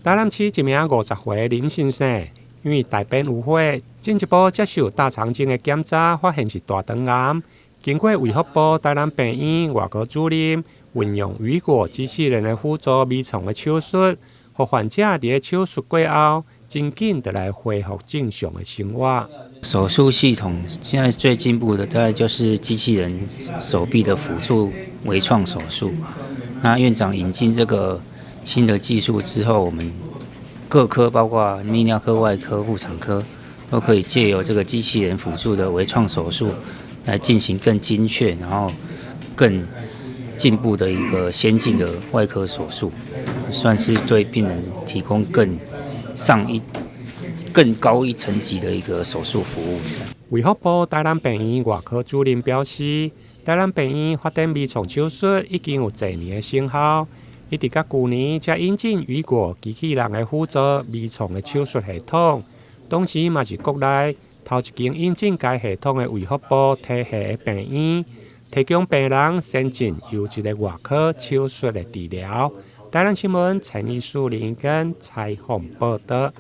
台南市一名50歲林先生，因為大便有血，進一步接受大腸鏡的檢查，發現是大腸癌。經過衛福部台南病院外科主任運用雨果機器人的輔助微創的手術，予患者佇手術過後，真緊就來恢復正常的生活。手術系統現在最進步的，大概就是機器人手臂的輔助微創手術。那院長引進這個新的技術之後，我們各科包括泌尿科、外科、婦產科，都可以借由這個機器人輔助的微創手術，來進行更精確，然後更進步的一個先進的外科手術，算是對病人提供更上一更高一層級的一個手術服務。衛福部台南病院外科主任表示，台南病院發展微創手術已經有濟年的成效，一直到舊年才引進雨果機器人的輔助微創的手術系統，當時嘛是國內頭一間引進該系統的衛福部體系的病院，提供病人先進優質的外科手術的治療。台南新聞陳義樹林跟採訪報道。